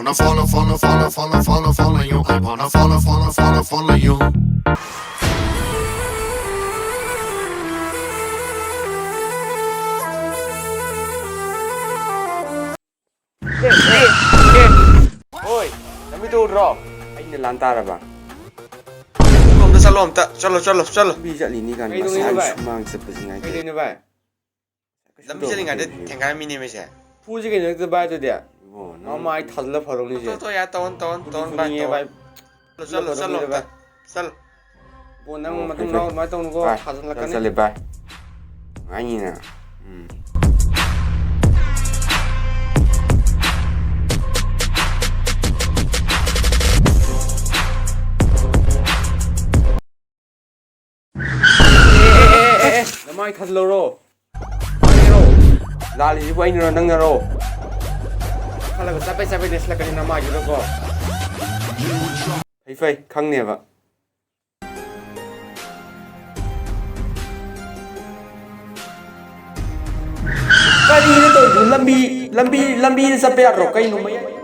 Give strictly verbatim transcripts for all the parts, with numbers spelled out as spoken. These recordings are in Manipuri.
Now follow, follow, follow, follow, follow, follow you. I wanna follow, follow, follow, follow you. ꯍꯣꯏ, ꯂꯝꯕꯤꯗꯣ ꯎꯗ꯭ꯔꯣ? ꯑꯩꯅ ꯂꯥꯟ ꯇꯥꯔꯕ? ꯂꯣꯝꯗ ꯆꯠꯂꯣ ꯑꯝꯇ꯫ ꯆꯠꯂꯣ, ꯆꯠꯂꯣ, ꯆꯠꯂꯣ꯫ ꯂꯝꯕꯤ ꯆꯠꯂꯤꯅꯤ ꯀꯥꯟꯗ ꯀꯩꯗꯧꯅꯤꯅꯣ ꯉꯁꯥꯏ ꯚꯥꯏ? ꯁꯨꯃꯥꯡ ꯆꯠꯄꯁꯤ ꯉꯥꯏ꯫ ꯀꯩꯗꯧꯅꯣ ꯚꯥꯏ? ꯂꯝꯕꯤ ꯆꯠꯂꯤꯉꯩꯗ ꯊꯦꯡꯒꯥꯏꯔꯝꯃꯤꯅꯦ ꯃꯤꯁꯦ꯫ ꯐꯨꯁꯤ ꯀꯩꯅꯣ ꯍꯦꯛꯇ ꯚꯥꯏ ꯑꯗꯨꯗꯤ꯫ ꯏꯕꯣ, ꯅꯪ ꯃꯃꯥꯏ ꯊꯥꯖꯤꯜꯂ ꯐꯔꯧꯅꯤꯁꯦ꯫ ꯇꯣ, ꯇꯣ, ꯌꯥ, ꯇꯣꯟ, ꯇꯣꯟ, ꯐꯨꯗꯤ ꯇꯣꯟ, ꯚꯥꯏ, ꯐꯨꯅꯤꯡꯉꯦ ꯇꯣꯟ꯫ ꯚꯥꯏ꯫ ꯆꯠꯂꯣ, ꯆꯠꯂꯣ, ꯐꯨꯗꯤ ꯆꯠꯂꯣ, ꯐꯨꯅꯤꯡꯉꯦ ꯚꯥꯏ꯫ ꯆꯠꯂꯣ꯫ ꯕꯣ, ꯅꯪ ꯑꯣ, ꯃꯇꯨꯡ ꯐꯩ, ꯃꯅꯥꯎ ꯐꯩ꯫ ꯑꯗꯨꯃꯥꯏꯅ ꯇꯧꯅꯨꯀꯣ, ꯚꯥꯏ, ꯊꯥꯖꯤꯜꯂꯛꯀꯅꯤ꯫ ꯆꯠꯂꯦ, ꯚꯥꯏ꯫ ꯅꯨꯡꯉꯥꯏꯅꯤꯅ꯫ ꯎꯝ꯫ ꯑꯦ, ꯑꯦ, ꯑꯦ, ꯑꯦ, ꯑꯦ, ꯅꯃꯥꯏ ꯊꯥꯖꯤꯜꯂꯧꯔꯣ꯫ ꯂꯥꯜꯂꯤꯁꯤꯕꯨ ꯑꯩꯅꯔꯣ, ꯅꯪꯅꯔꯣ? ꯈꯜꯂꯒ ꯆꯥꯕꯩ ꯆꯥꯕꯩ ꯅꯦꯠꯁꯤꯜꯂꯛꯀꯅꯤ ꯅꯃꯥꯏꯗꯨꯗꯀꯣ꯫ ꯐꯩ, ꯐꯩ, ꯈꯪꯅꯦꯕ꯫ ꯀꯔꯤꯅꯣ ꯇꯧꯔꯤꯗꯨ? ꯂꯝꯕꯤ, ꯂꯝꯕꯤ, ꯂꯝꯕꯤꯗ ꯆꯠꯄ ꯌꯥꯗ꯭ꯔꯣ? ꯀꯩꯅꯣ ꯃꯌꯥꯏ?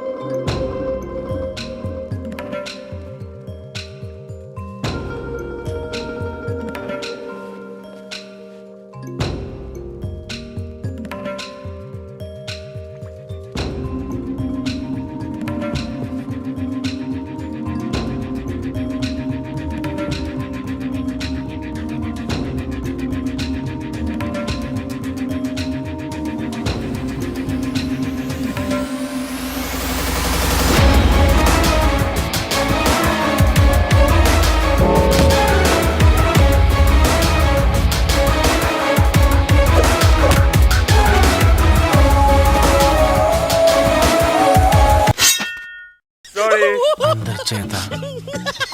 Sorry. Under center.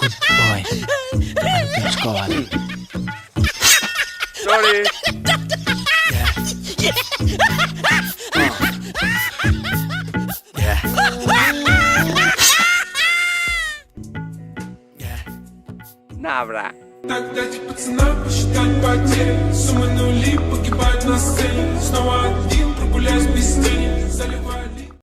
Good boy. Under squad. Sorry. Yeah. Yeah. Nabra. Так дайте пацанам посчитать потери. Суммы нули погибают на сцене. Снова один прогуляюсь без тени. Заливаю